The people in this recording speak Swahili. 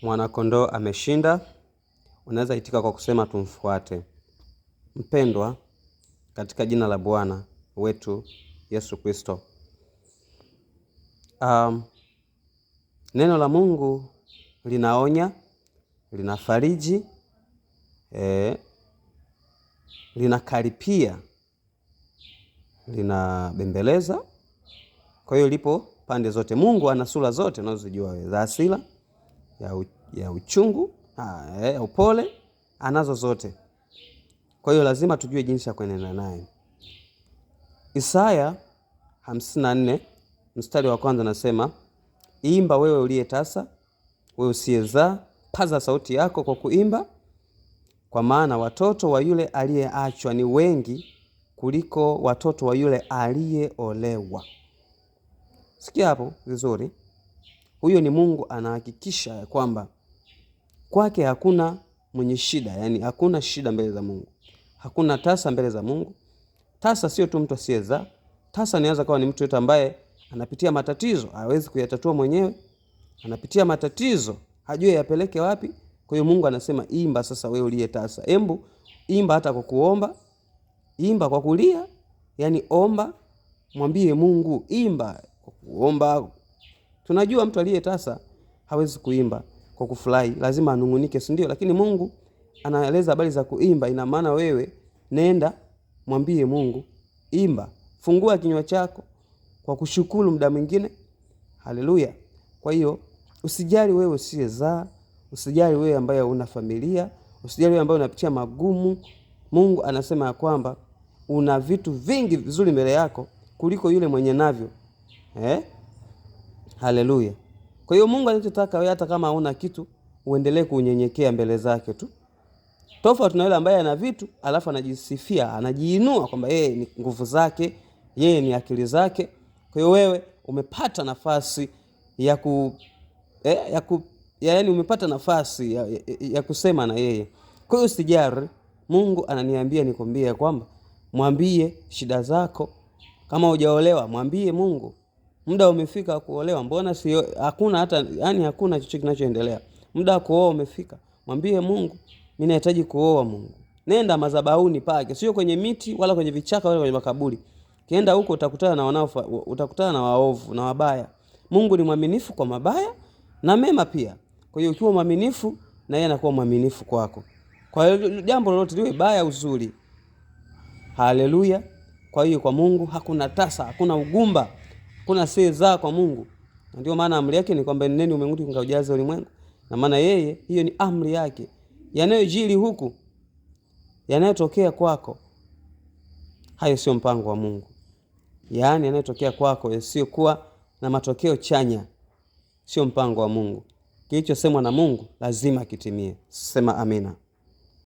Mwanakondoo ameshinda. Unaweza itika kwa kusema tumfuate. Mpendwa, katika jina la Bwana wetu Yesu Kristo. Neno la Mungu linaonya, linafariji, linakaripia, linabembeleza. Kwa hiyo lipo pande zote. Mungu ana sura zote unazojua wewe, za hasira, ya uchungu, ya upole, anazo zote. Kwa hiyo lazima tujue jinsi ya kuenenda naye. Isaya 54 mstari wa kwanza nasema, imba wewe uliye tasa, wewe usiyezaa, paza sauti yako kwa kuimba, kwa maana watoto wa yule aliyeachwa ni wengi kuliko watoto wa yule aliyeolewa. Sikia hapo vizuri. Huyo ni Mungu anahakikisha ya kwamba kwake hakuna mwenye shida, yani hakuna shida mbele za Mungu. Hakuna tasa mbele za Mungu. Tasa sio tu mtu asiyezaa. Tasa inaweza kuwa ni mtu yote ambaye anapitia matatizo, hawezi kuyatatua mwenyewe. Anapitia matatizo, hajui yapeleke wapi. Kwa hiyo Mungu anasema imba sasa wewe uliye tasa. Embu imba hata kwa kuomba, imba kwa kulia, yani omba, mwambie Mungu, imba kwa kuomba. Tunajua mtu aliye tasa hawezi kuimba kwa kufurahi, lazima anungunike, si ndio? Lakini Mungu anaeleza habari za kuimba, ina maana wewe nenda mwambie Mungu, imba, fungua kinywa chako kwa kushukuru muda mwingine. Haleluya. Kwa hiyo usijali wewe usiyezaa, usijali wewe ambaye una familia, usijali wewe ambaye unapitia magumu. Mungu anasema ya kwamba una vitu vingi vizuri mbele yako kuliko yule mwenye navyo. Haleluya. Kwa hiyo Mungu anachotaka wewe, hata kama huna kitu, uendelee kunyenyekea mbele zake tu. Tofauti na yule ambaye ana vitu alafu anajisifia, anajiinua kwamba yeye ni nguvu zake, yeye ni akili zake. Kwa hiyo wewe umepata nafasi ya ku, ya ku, yaani umepata nafasi ya kusema na yeye. Kwa hiyo usijali, Mungu ananiambia nikwambie kwamba mwambie shida zako. Kama hujaolewa mwambie Mungu. Muda umefika kuolewa, mbona sio, hakuna hata, yani hakuna chochote kinachoendelea. Muda wa kuoa umefika, mwambie Mungu, mimi nahitaji kuoa Mungu. Nenda madhabahuni pake, sio kwenye miti wala kwenye vichaka wala kwenye makaburi. Kienda huko utakutana na utakutana na waovu na wabaya. Mungu ni mwaminifu kwa mabaya na mema pia. Kwa hiyo ukiwa mwaminifu na yeye anakuwa mwaminifu kwako. Kwa hiyo jambo lolote liwe baya uzuri. Haleluya. Kwa hiyo kwa Mungu hakuna tasa, hakuna ugumba, hakuna seza kwa Mungu. Na ndio maana amri yake ni kwamba nendeni ulimwenguni mkaujaze ulimwengu. Na maana yeye hiyo ni amri yake. Yanayojiri huku, yanayotokea kwako, hayo sio mpango wa Mungu. Yaani yanayotokea kwako yasiyokuwa na matokeo chanya sio mpango wa Mungu. Kilichosemwa na Mungu lazima kitimie. Sema amina.